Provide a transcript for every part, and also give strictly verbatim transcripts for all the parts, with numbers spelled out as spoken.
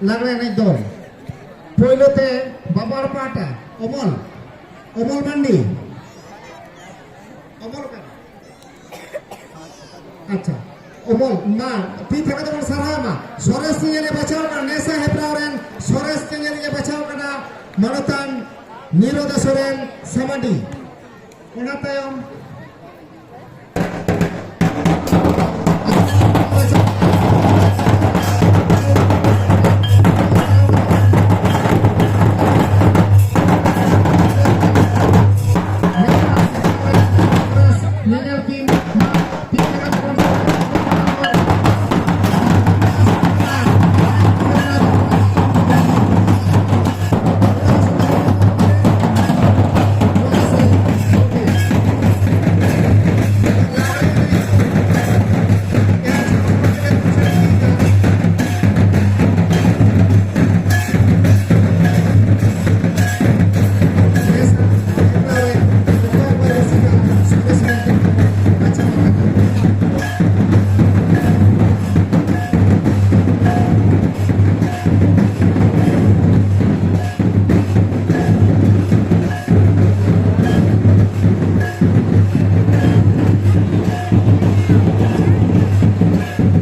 ᱞᱟᱜᱽᱲᱮ ᱮᱱᱮᱡ ᱫᱚᱞ᱾ ᱯᱳᱭᱞᱳ ᱛᱮ ᱵᱟᱵᱟᱲ ᱯᱟᱦᱴᱟ, ᱚᱢᱚᱞ, ᱚᱢᱚᱞ ᱢᱟᱱᱰᱤ᱾ ᱚᱢᱚᱞ ᱚᱠᱟᱨᱮ? ᱟᱪᱪᱷᱟ, ᱚᱢᱚᱞ, ᱢᱟ, ᱛᱤ ᱛᱷᱟᱠᱟ ᱛᱮᱵᱚᱱ ᱥᱟᱨᱦᱟᱣ ᱢᱟ᱾ ᱥᱚᱨᱮᱥ ᱧᱮᱧᱮᱞᱤᱡ ᱵᱟᱪᱷᱟᱣ ᱠᱟᱱᱟ, ᱱᱮᱥᱟ ᱦᱮᱯᱨᱟᱣ ᱨᱮᱱ ᱥᱚᱨᱮᱥ ᱧᱮᱧᱮᱞᱤᱡ ᱵᱟᱪᱷᱟᱣ ᱠᱟᱱᱟ ᱢᱟᱱᱚᱛᱟᱱ ᱱᱤᱨᱚᱫᱟ ᱥᱚᱨᱮᱱ ᱥᱟᱢᱟᱰᱤ᱾ ᱚᱱᱟ ᱛᱟᱭᱚᱢ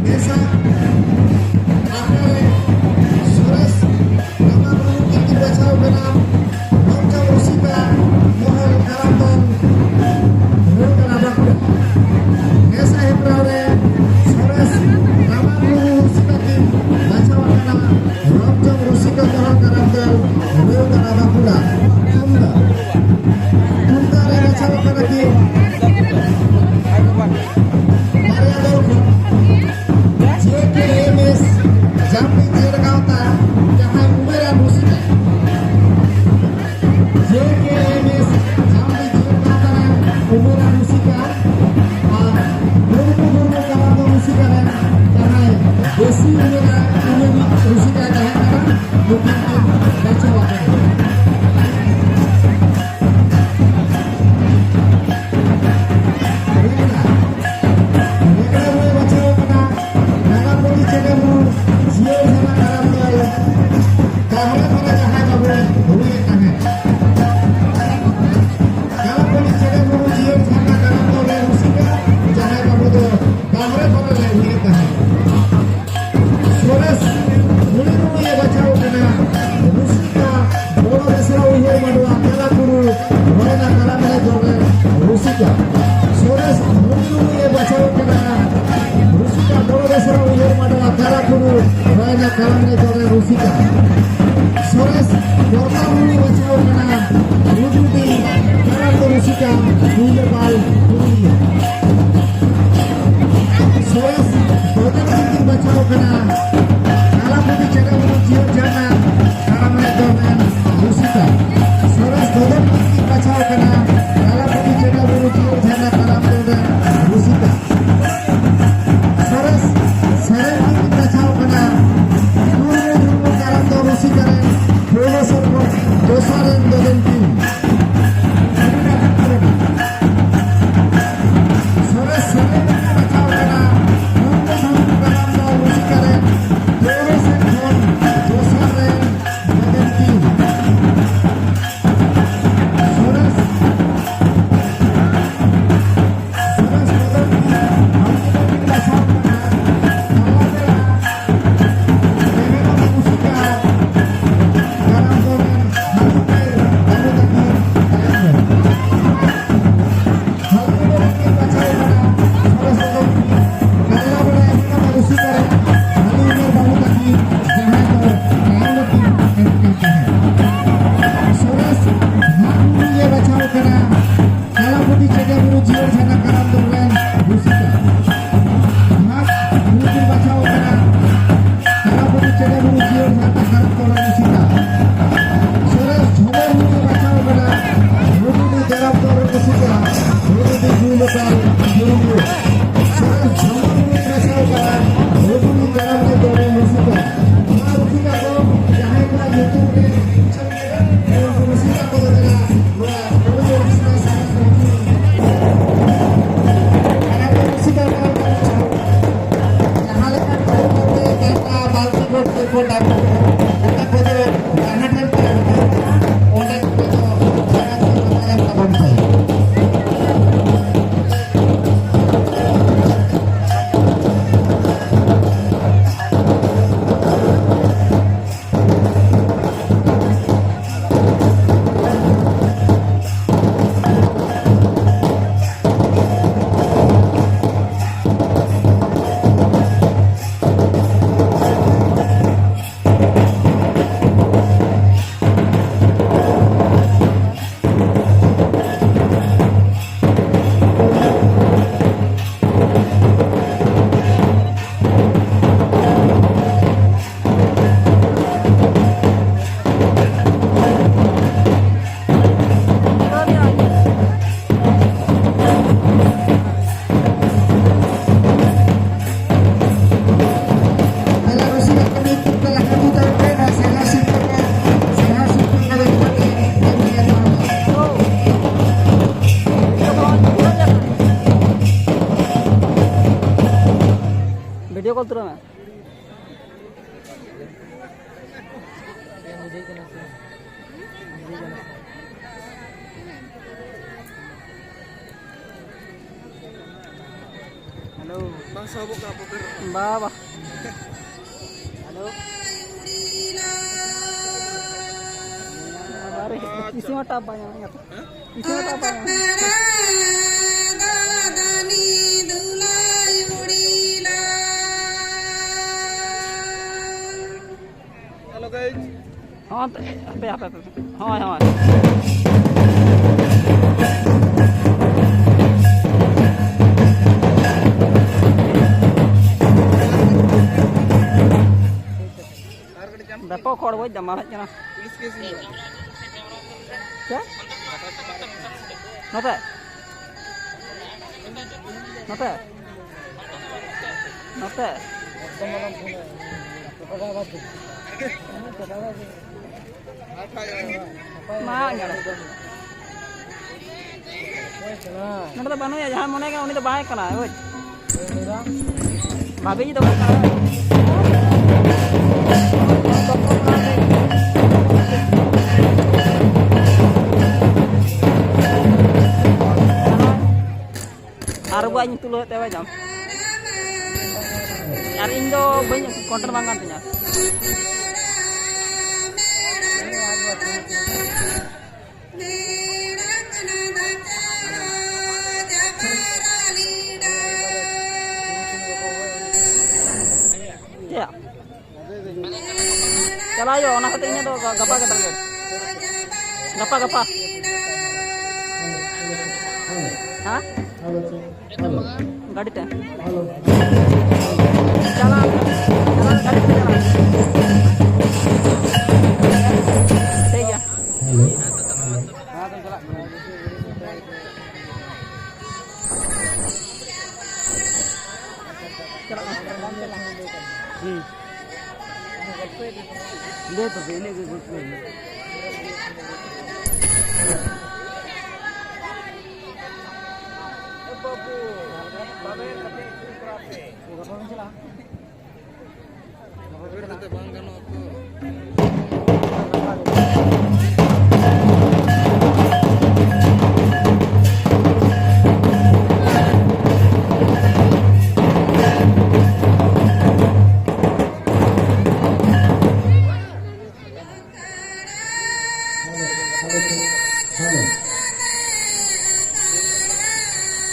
ᱱᱮᱥᱟ ᱟᱠᱷᱲᱟ ᱨᱮ ᱥᱚᱨᱮᱥ ᱱᱟᱜᱟᱢ ᱨᱩᱨᱩ ᱠᱤᱱ ᱵᱟᱪᱷᱟᱣ ᱠᱟᱱᱟ ᱨᱚᱝᱪᱟᱢ ᱨᱩᱥᱤᱠᱟ ᱢᱚᱦᱚᱞ ᱠᱟᱨᱟᱢ ᱫᱚᱞ ᱨᱩ ᱠᱟᱱᱟ ᱵᱟᱸᱠᱩᱲᱟ᱾ ᱱᱮᱥᱟ ᱦᱮᱯᱨᱟᱣ ᱨᱮ ᱥᱚᱨᱮᱥ ᱱᱟᱜᱟᱢ ᱨᱩᱨᱩ ᱨᱩᱥᱤᱠᱟ ᱠᱤᱱ ᱵᱟᱪᱷᱟᱣ ᱠᱟᱱᱟ ᱨᱚᱝᱪᱟᱢ ᱨᱩᱥᱤᱠᱟ ᱢᱚᱦᱚᱞ ᱠᱟᱨᱟᱢ ᱫᱚᱞ ᱨᱩ ᱠᱟᱱᱟ ᱵᱟᱸᱠᱩᱲᱟ᱾ ᱛᱩᱢᱫᱟᱜ, ᱛᱩᱢᱫᱟᱜ ᱨᱮ ᱵᱟᱪᱷᱟᱣ ᱠᱟᱱᱟ ᱠᱤᱱ ᱵᱟᱨᱭᱟ ᱫᱚᱞ ᱠᱷᱚᱱ ᱡᱮ ᱠᱮ ᱮᱢ ᱮᱥ ᱡᱟᱢᱵᱤ ᱡᱮᱞ ᱜᱟᱶᱛᱟ, ᱡᱟᱦᱟᱸᱭ ᱩᱢᱮᱨᱟᱱ ᱨᱩᱥᱤᱠᱟ᱾ ᱡᱮ ᱠᱮ ᱮᱢ ᱮᱥ ᱡᱟᱢᱵᱤ ᱡᱮᱞ ᱜᱟᱶᱛᱟ ᱨᱮᱱ ᱩᱢᱮᱨᱟᱱ ᱨᱩᱥᱤᱠᱟ ᱟᱨ ᱵᱩᱨᱢᱩ ᱵᱩᱨᱢᱩ ᱠᱟᱨᱟᱢ ᱫᱚ ᱨᱩᱥᱤᱠᱟ ᱨᱮᱱ ᱡᱟᱦᱟᱸᱭ ᱵᱮᱥᱤ ᱩᱢᱮᱨᱟᱱ ᱩᱢᱮᱨᱤᱡ ᱨᱩᱥᱤᱠᱟ ᱛᱟᱦᱮᱸ ᱠᱟᱱᱟ, ᱱᱩᱠᱤᱱ ᱠᱤᱱ ᱵᱟᱪᱷᱟᱣ ᱟᱠᱟᱫ ᱠᱤᱱᱟ᱾ ᱨᱮᱜᱽᱲᱟ᱾ ᱨᱮᱜᱽᱲᱟ ᱨᱩᱭ ᱵᱟᱪᱷᱟᱣ ᱟᱠᱟᱱᱟ ᱱᱟᱜᱟᱯᱚᱛᱤ ᱪᱮᱱᱮᱞ ᱨᱩ ᱡᱤᱭᱟᱹᱲ ᱥᱟᱱᱟ ᱠᱟᱨᱟᱢ ᱫᱚᱞ᱾ ᱨᱩᱥᱤᱠᱟ᱾ ᱥᱚᱨᱮᱥ ᱠᱚᱨᱛᱟᱞ ᱨᱩᱲᱤ ᱵᱟᱪᱷᱟᱣ ᱠᱟᱱᱟ ᱨᱩᱫᱩᱰᱤ ᱠᱟᱨᱟᱢ ᱫᱚ ᱨᱩᱥᱤᱠᱟ ᱠᱩᱭᱞᱟᱹᱯᱟᱞ ᱯᱩᱨᱩᱞᱤᱭᱟᱹ᱾ ᱥᱚᱨᱮᱥ ᱫᱚᱫᱚᱱ ᱠᱤᱨᱛᱤ ᱵᱟᱪᱷᱟᱣ ᱠᱟᱱᱟ ᱠᱟᱞᱟᱯᱩᱨᱤ ᱪᱮᱴᱟᱵᱩᱨᱩ ᱡᱤᱭᱚᱱ ᱡᱷᱟᱨᱱᱟ ᱠᱟᱨᱟᱢ ᱨᱮ ᱫᱚᱱ ᱨᱮᱱ ᱨᱩᱥᱤᱠᱟ᱾ ᱥᱚᱨᱮᱥ ᱫᱚᱫᱚᱱ ᱠᱤᱨᱛᱤ ᱵᱟᱪᱷᱟᱣ ᱠᱟᱱᱟ ᱠᱟᱞᱟᱯᱩᱨᱤ ᱪᱮᱴᱟᱵᱩᱨᱩ ᱡᱤᱭᱚᱱ ᱡᱷᱟᱨᱱᱟ ᱠᱟᱨᱟᱢ ᱫᱚᱱ ᱨᱮᱱ ᱨᱩᱥᱤᱠᱟ᱾ ᱥᱚᱨᱮᱥ ᱥᱮᱨᱮᱧ ᱨᱤᱱᱤᱡ ᱵᱟᱪᱷᱟᱣ ᱠᱟᱱᱟ ᱢᱩᱨᱢᱩ ᱫᱷᱚᱨᱢᱚ ᱠᱟᱨᱟᱢ ᱫᱚ ᱨᱩᱥᱤᱠᱟ ᱨᱮᱱ ᱯᱳᱭᱞᱳ ᱥᱮᱨᱢᱟ ᱫᱚᱥᱟᱨ ᱨᱮᱱ ᱫᱚ ᱵᱤᱱᱛᱤ᱾ ᱥᱚᱨᱮᱥ ᱥᱮᱨᱮᱧ ᱨᱤᱱᱤᱡ ᱵᱟᱪᱷᱟᱣ ᱠᱟᱱᱟ ᱢᱩᱨᱢᱩ ᱫᱷᱚᱨᱢᱚ ᱠᱟᱨᱟᱢ ᱫᱚ ᱨᱩᱥᱤᱠᱟ ᱨᱮᱱ ᱯᱳᱭᱞᱳ ᱥᱮᱨᱢᱟ ᱫᱚᱥᱟᱨ ᱠᱚᱞ ᱛᱩᱞᱟᱹᱣ ᱢᱮ᱾ ᱵᱩᱡᱷᱟᱹᱜ ᱠᱟᱱᱟ ᱥᱮ? ᱵᱩᱡᱷᱟᱹᱜ ᱠᱟᱱᱟ ᱥᱮ? ᱦᱮᱞᱳ᱾ ᱵᱟᱝ ᱥᱟᱦᱚᱵᱚᱜ ᱠᱟᱱᱟ ᱯᱚᱠᱮᱴ ᱨᱮ᱾ ᱵᱟ, ᱵᱟ᱾ ᱦᱮᱞᱳ᱾ ᱟᱨᱮ, ᱤᱥᱤᱱ ᱢᱟ ᱴᱟᱯ ᱵᱟᱭ ᱧᱟᱢᱮᱫ ᱠᱟᱱ᱾ ᱦᱮᱸ? ᱤᱥᱤᱱ ᱢᱟ ᱴᱟᱯ ᱵᱟᱭ ᱧᱟᱢᱮᱫ ᱠᱟᱱ᱾ ᱦᱮᱞᱳ ᱜᱟᱭᱡ᱾ ᱦᱚᱸ, ᱦᱟᱯᱮ, ᱦᱟᱯᱮ, ᱦᱟᱯᱮ᱾ ᱦᱳᱭ, ᱦᱳᱭ᱾ ᱵᱮᱯᱚᱠ ᱦᱚᱲ ᱵᱩᱡᱽ ᱫᱟᱢ, ᱢᱟ ᱦᱮᱡ ᱠᱟᱱᱟ᱾ ᱪᱮᱫ? ᱱᱚᱛᱮ? ᱱᱚᱛᱮ? ᱱᱚᱛᱮ? ᱢᱟ ᱧᱮᱞ᱾ ᱱᱚᱰᱮ ᱫᱚ ᱵᱟᱹᱱᱩᱭᱟ, ᱡᱟᱦᱟᱸᱭ ᱢᱚᱱᱮ ᱠᱟᱱᱟ ᱩᱱᱤ ᱫᱚ ᱵᱟᱭ ᱠᱟᱱᱟ, ᱵᱩᱡᱽ? ᱵᱷᱟᱵᱤ ᱡᱩᱫᱤ ᱵᱟᱭ ᱠᱟᱱᱟ᱾ ᱟᱨ ᱟᱵᱚᱣᱟᱜ ᱧᱩᱛᱩᱢ ᱞᱟᱹᱭ ᱛᱮ ᱵᱟᱭ ᱧᱟᱢ᱾ ᱟᱨ ᱤᱧ ᱫᱚ ᱵᱟᱹᱧ, ᱠᱚᱱᱴᱮᱱᱴ ᱵᱟᱝ ᱠᱟᱱ ᱛᱤᱧᱟ᱾ ᱪᱮᱫ? ᱪᱟᱞᱟᱜ ᱦᱩᱭᱩᱜᱼᱟ, ᱚᱱᱟ ᱠᱷᱟᱹᱛᱤᱨ ᱤᱧᱟᱹᱜ ᱫᱚ ᱜᱟ-, ᱜᱟᱯᱟ ᱜᱮ target᱾ ᱜᱟᱯᱟ, ᱜᱟᱯᱟ᱾ ᱦᱮᱸ? ᱜᱟᱹᱰᱤ ᱛᱮ᱾ ᱪᱟᱞᱟᱜ, ᱪᱟᱞᱟᱜ, ᱜᱟᱹᱰᱤ ᱛᱮ ᱪᱟᱞᱟᱜ᱾ ᱴᱷᱤᱠ ᱜᱮᱭᱟ᱾ ᱪᱟᱞᱟᱜ ᱢᱮ᱾ ᱦᱩᱸ᱾ ᱞᱟᱹᱭ ᱛᱚᱵᱮ, ᱤᱱᱟᱹᱜ ᱜᱮ ᱜᱚᱞᱯᱚ ᱢᱮ᱾ ᱮ ᱵᱟᱹᱵᱩ᱾ ᱵᱟᱵᱮᱨ ᱠᱟᱛᱮ ᱤᱥᱤᱱ ᱠᱚᱨᱟᱣ ᱯᱮ᱾ ᱵᱟᱵᱮᱨ ᱠᱟᱛᱮ ᱵᱟᱝ ᱜᱟᱱᱚᱜᱼᱟ ᱛᱚ᱾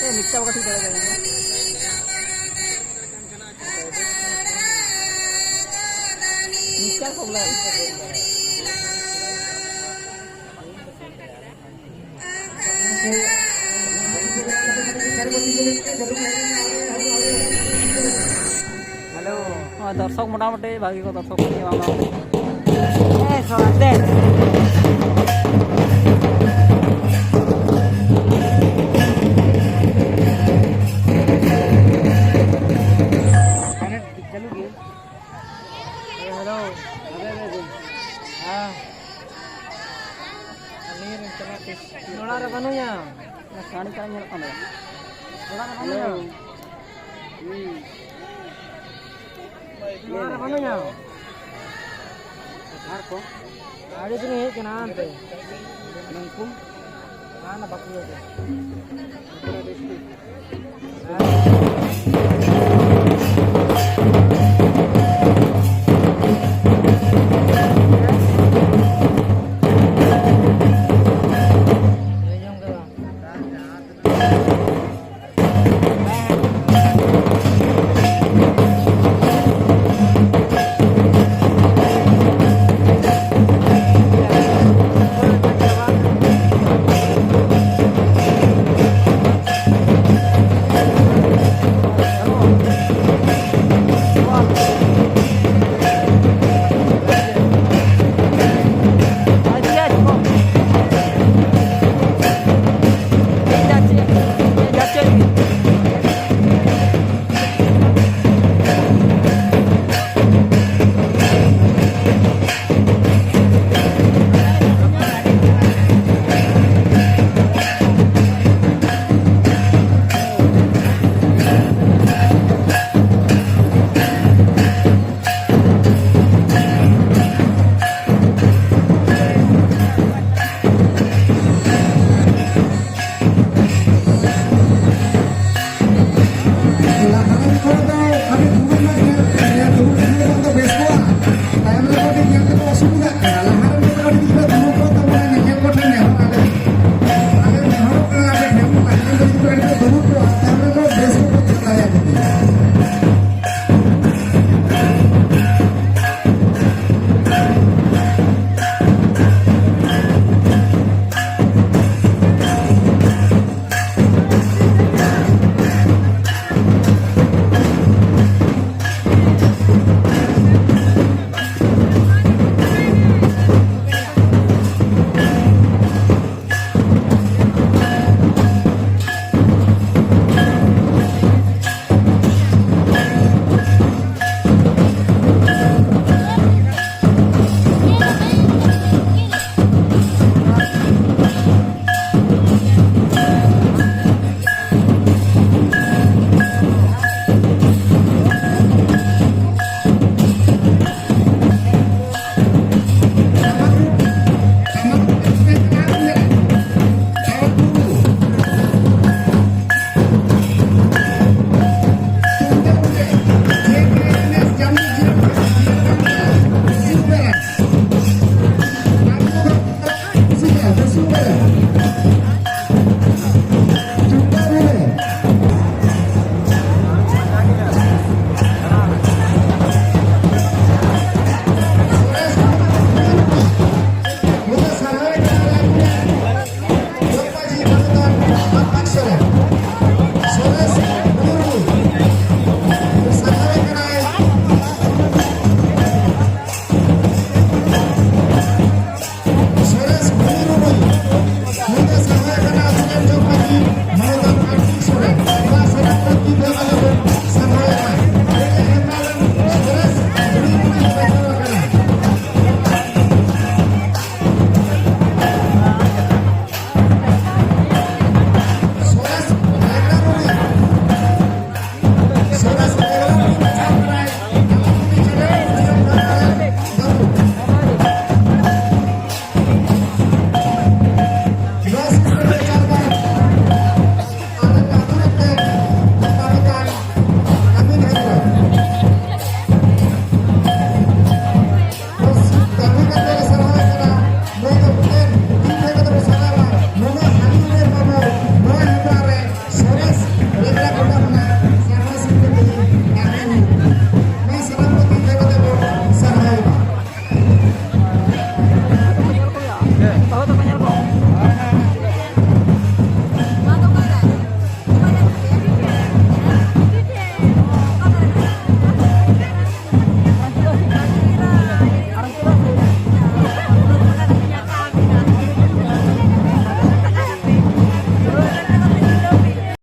ᱮ, ᱢᱤᱫᱴᱟᱝ ᱵᱟᱠᱷᱟᱱ ᱴᱷᱤᱠ ᱫᱟᱲᱮ ᱠᱟᱱᱟ᱾ ᱢᱤᱫᱴᱟᱝ problem᱾ ᱦᱮᱞᱳ᱾ ᱦᱳᱭ, ᱫᱚᱨᱥᱚᱠ ᱢᱚᱴᱟᱢᱩᱴᱤ ᱵᱷᱟᱜᱤ ᱠᱚ ᱫᱚᱨᱥᱚᱠ ᱠᱚ ᱧᱟᱢᱟ᱾ ᱮ, ᱥᱚᱲᱟ ᱫᱮ᱾ ᱪᱟᱹᱞᱩ ᱜᱮ᱾ ᱦᱮᱸ, ᱦᱮᱞᱳ᱾ ᱦᱮᱸ᱾ ᱚᱲᱟᱜ ᱨᱮ ᱵᱟᱹᱱᱩᱧᱟ᱾ ᱥᱟᱺᱰᱤ ᱠᱟᱱᱟ ᱧᱮᱞᱚᱜ ᱠᱟᱱᱟ᱾ ᱚᱲᱟᱜ ᱨᱮ ᱵᱟᱹᱱᱩᱧᱟ᱾ ᱦᱩᱸ᱾ ᱚᱲᱟᱜ ᱨᱮ ᱵᱟᱹᱱᱩᱧᱟ᱾ ᱟᱨ ᱠᱚ? ᱟᱹᱰᱤ ᱫᱤᱱ ᱦᱮᱡ ᱠᱟᱱᱟ ᱦᱟᱱᱛᱮ᱾ ᱱᱩᱝᱠᱩ? ᱦᱟᱱᱟ ᱵᱟᱸᱠᱩᱲᱟ ᱨᱮ᱾ ᱵᱟᱸᱠᱩᱲᱟ district᱾ ᱦᱮᱸ᱾